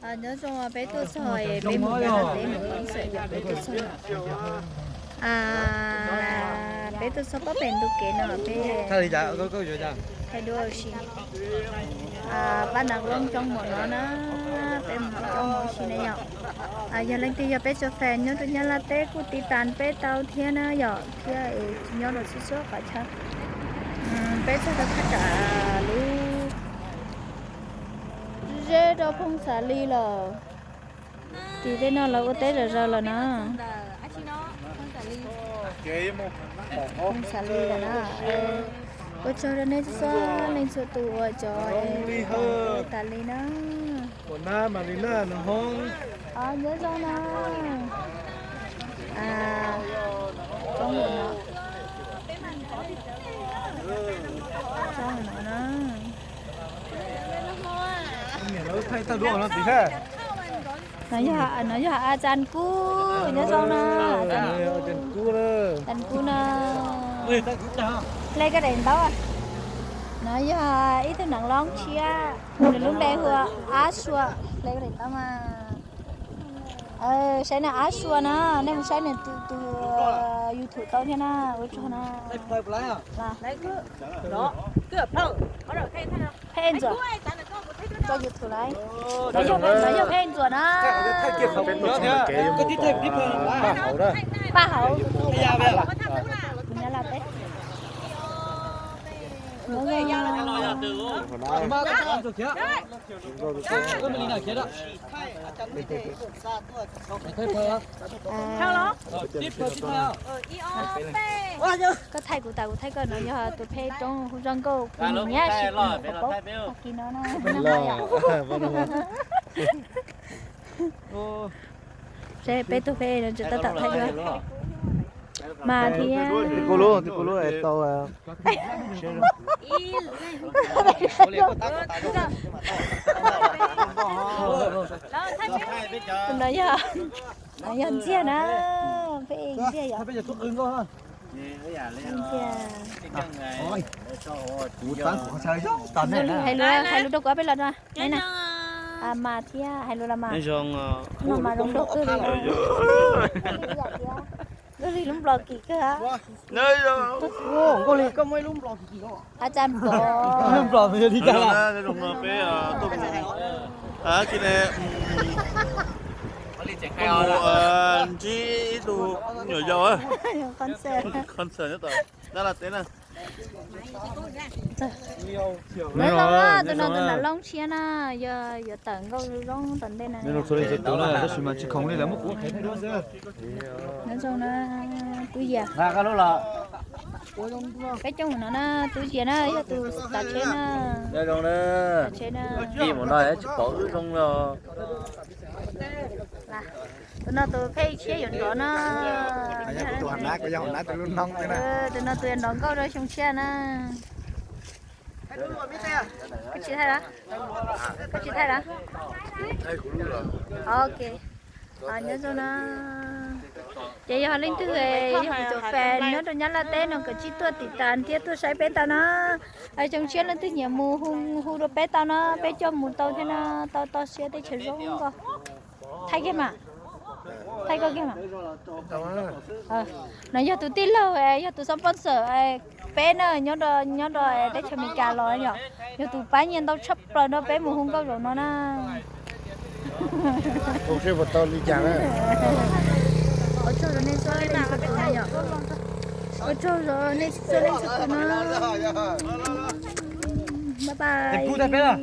Nyob zoo, peb tuaj txog, peb mus nyob teb mus ua ib xwm yom, peb tuaj txog. Peb tuaj txog pab pem ntu kev no peb thaij duab ua si. Pab nav loob coob npaum no na, peb mus coob mus ua si na yom. Yog leej twg yog peb tsoom fans nyob rau Nyab Laj teb kuj tiv tas peb tau thiab na yom, thiab es tsis nyob rau xub xub qhov chaw. Peb txog rau thaj tsam lub zeb rau Phooj Xav Lis lawm. Tim tej no lawv ua teb zom zaws lawm na. Phooj Xav Lis lawm na. Ua tsaug rau nej txhua leej txhua tus uas cov tas li na. Nyob zoo na. Coob no na. No yog a Tsan Kub, nyob zoo na. Tsan Kub na. Hle koj daim ntaub. No yog ib tug neeg loob tshiab, nws lub npe hu ua Ab Sua, hle koj daim ntaub mas. Saib na, Ab Sua na, nej mus saib nws tus tus YouTube tau thiab na, ua tsaug na. Pheej Ntxuam, tso YouTube lawm. No yog Pheej Ntxuam na. Paj Hauv, Nyab Laj teb. Koj thaij kuv tas kuv thaij koj, no yog tus phej roob hu zaj nkauj kuv nyiam nyiam siab kuv paub paub kis no na. Seb peb tug phej no tsis tab tom thaij duab mas thiab. Twb kuv lub, twb kuv lub es tau. Tus no yog, yog Ntxiag na, phej Ntxiag yom. Ntxiag. Hais lus, hais lus rau kuv ob peb los no. Mas thiab hais lus los mas. No mas zoo nkauj kawg li. Nkauj li lub Nplog kim kawg. Nkauj li koj muaj ib lub Nplog kim kim. A Tsan Pov. Nplog li cas? Peb tuaj mus, tuaj mus ntsib ib tug nyuam yaus concert nyob tom Nyab Laj teb na. Nyob zoo na, tus no tus nram loob tshiab na, yog yuav tawm nkauj zoo tom ntej na. Nyob zoo na, Tub Yias. Peb coob no na, Tub Yias na yog tus tav tsheb na. Tav tsheb na. Tus no tus phej tshiab yuav nrov na. Tus no tus yuav nrov nkauj rau xyoo tshiab na. Koj tsis thaij los? Koj tsis thaij los? Ok. Nyob zoo na. Ces yog leej twg yog kuv tus fans nyob rau Nyab Laj teb no kom tsij tuaj tiv tas thiab tuaj saib peb tau na. Xyoo tshiab leej twg nyiam mus hu hu rau peb tau na, peb coj mus tau thiab na, tau toj siab teb chaws zoo nkauj. Thaij kiag mas. Thaij koj kiag mas. No yog tus tij laug, yog tus sponsor peb na, nyob rau teb chaws Amelikas los yom, yog tus pab nyiaj ntau tshaj plaws nrog peb mus hu nkauj zaum no na. Ua tsaug rau nej txhua leej txhua tus na yom. Ua tsaug rau nej txhua leej txhua tus na. Bye bye.